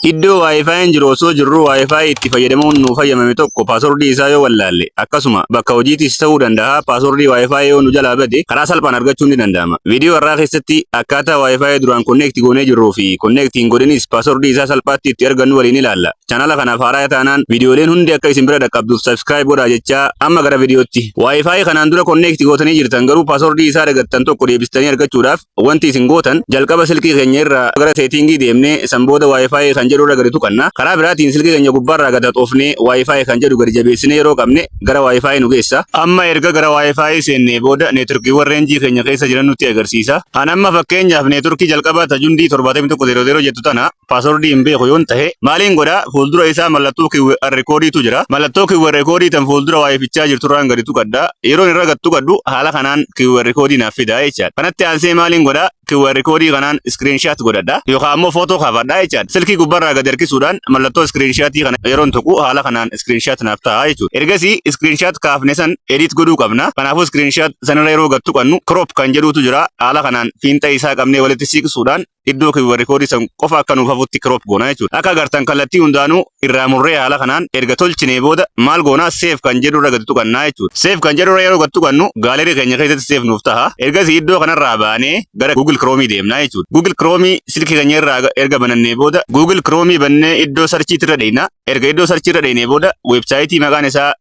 Iddoo WiFi'n jiru osoo jirru WiFi itti fayyadamuun nuuf fayyamame tokko passwordii isaa yoo wallaalle, akkasuma bakka hojiitis ta'uu danda'a, passwordii WiFi yoo nu jalaa bade karaa salphaan argachuun ni danda'ama. Viidiyoo har'aa keessatti akkaataa WiFi duraan connect goonee jirruu fi connect hin godhinis passwordii isaa salphaatti itti argannu waliin ilaalla. Chaanala kanaaf haaraa taanaan viidiyooleen hundi akka isin bira dhaqqabduuf subscribe godhaa jechaa amma gara viidiyootti. WiFi kanaan dura connect gootanii jirtan garuu passwordii isaa dagattan tokko deebistanii argachuudhaaf wanti isin gootan, jalqaba silkii keenya irraa gara settingii deemnee san booda WiFi kan jedhu irra gadi tuqanna. Karaa biraatiin silkii keenya gubbaarraa gad haxoofnee WiFi kan jedhu gadi jabeessinee yeroo qabne gara WiFi nu geessa. Amma erga gara WiFi seennee booda networkiiwwan rangeii keenya keessa jiran nutti agarsiisa. An amma fakkeenyaaf networkii jalqabaa tajundii 7100 jettu tana passwordii hin beeku yoon tahe maaliin godhaa? Fuuldura isaa mallattoo QR codeiitu jira. Mallattoo QR codeii tan fuuldura WiFichaa jirturraan gadi tuqadha. Yeroon irra gad tuqadhu haala kanaan QR codeii naaf fida jechaadha. Kanatti aansee maaliin godhaa? QR codeii kanaan screenshot godhadha yookaan ammoo footoo kaafadha jechaadha. Silkii gubbaarraa gad harkisuudhaan mallattoo screenshotii kana yeroon tuqu haala kanaan screenshot naaf ta'a jechuudha. Ergasii screenshot kaafne san edit godhuu qabna. Kanaafuu screenshot sanirra yeroo gad tuqannu crop kan jedhutu jira. Haala kanaan fiinxa isaa qabnee walitti siqsuudhaan iddoo QR codeii san qofa akka nuuf hafutti crop goona jechuudha. Akka agartan kallattii hundaanuu irraa murree haala kanaan erga tolchinee booda maal goonaa? Save kan jedhu irra gadi tuqannaa jechuudha. Save kan jedhu irra yeroo gad tuqannu gallery keenya keessatti save nuuf ta'a. Ergasii iddoo kanarraa baanee gara Google Chrome deemnaa jechuudha. Google Chrome silkii keenya irraa erga banannee booda Google Chrome bannee iddoo searchiitti irra dheeyna. Erga iddoo searchii irra dheeynee booda websiteii maqaan isaa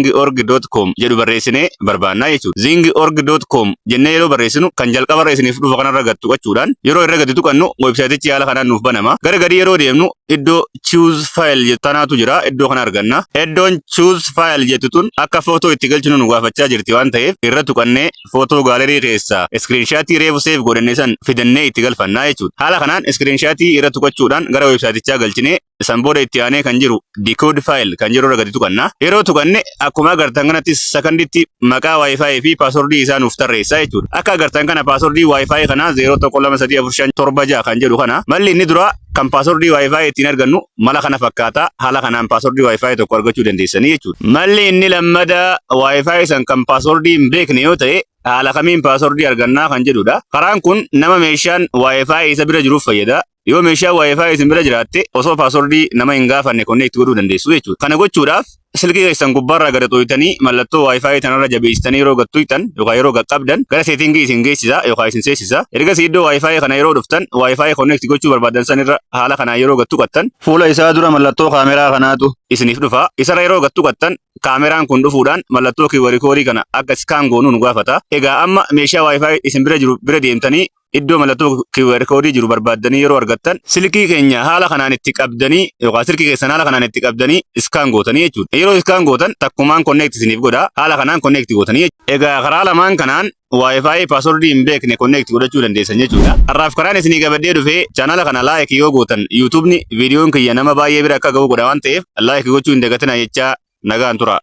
zingorg.com jedhu barreessinee barbaannaa jechuudha. zingorg.com jennee yeroo barreessinu kan jalqabarra isiniif dhufa kanarra gad tuqachuudhaan yeroo irra gadi tuqannu websiteichi haala kanaan nuuf banama. Gara gadi yeroo deemnu iddoo choose file jettu tanaatu jira. Iddoo kana arganna. Iddoon choose file jettu tun akka footoo itti galchinu nu gaafachaa jirti waan ta'eef irra tuqannee footoo gallery keessaa screenshotii reefu save godhanne san fidannee itti galfannaa jechuudha. Haala kanaan screenshotii irra tuqachuudhaan gara websiteichaa galchinee san booda itti aanee kan jiru decode file kan jedhu irra gadi tuqanna. Yeroo tuqanne akkuma agartan kanatti sakanditti maqaa WiFi fi passwordii isaa nuuf tarreessa jechuudha. Akka agartan kana passwordii WiFi kanaa 0 1 2 3 4 5 7 6 kan jedhu kana. Malli inni dura kan passwordii WiFi ittiin argannu mala kana fakkaata. Haala kanaan passwordii WiFi tokko argachuu dandeessanii jechuudha. Malli inni lammadaa WiFi san kan passwordii hin beekne yoo ta'e haala kamiin passwordii argannaa kan jedhudha. Karaan kun nama meeshaan WiFi isa bira jiruuf fayyada. Yoo meeshaan WiFi isin bira jiraatte osoo passwordii nama hin gaafanne connect godhuu dandeessu jechuudha. Kana gochuudhaaf silkii keessan gubbaarraa gad tuqxanii mallattoo WiFi tanarra jabeessitanii yeroo gad tuqxan yookaan yeroo gad qabdan gara settingii isin geessisa yookaan isin seensisa. Ergasii iddoo WiFi kana yeroo dhuftan WiFi connect gochuu barbaadan sanirra haala kanaan yeroo gad tuqattan fuula isaa dura mallattoo kaameraa kanaatu isiniif dhufa. Isarra yeroo gad tuqattan kaameraan kun dhufuudhaan mallattoo QR codeii kana akka scan goonuu nu gaafata. Egaa amma meeshaa WiFi isin bira jiru bira deemtanii iddoo mallattoo QR codeii jiru barbaaddanii yeroo argattan silkii keenya haala kanaan itti qabdanii yookaan silkii keessan haala kanaan itti qabdanii scan gootanii jechuudha. Yeroo scan gootan takkumaan connect isiniif godha. Haala kanaan connect gootanii jechuudha. Egaa karaa lamaan kanaan WiFi passwordii hin beekne connect godhachuu dandeessan jechuudha. Har'aaf karaan isinii qabadhee dhufee, chaanala kana like yoo gootan YouTubeni viidiyoon kiyya nama baay'ee bira akka ga'u godha waan ta'eef like gochuu hin dagatina jechaa nagaan tura.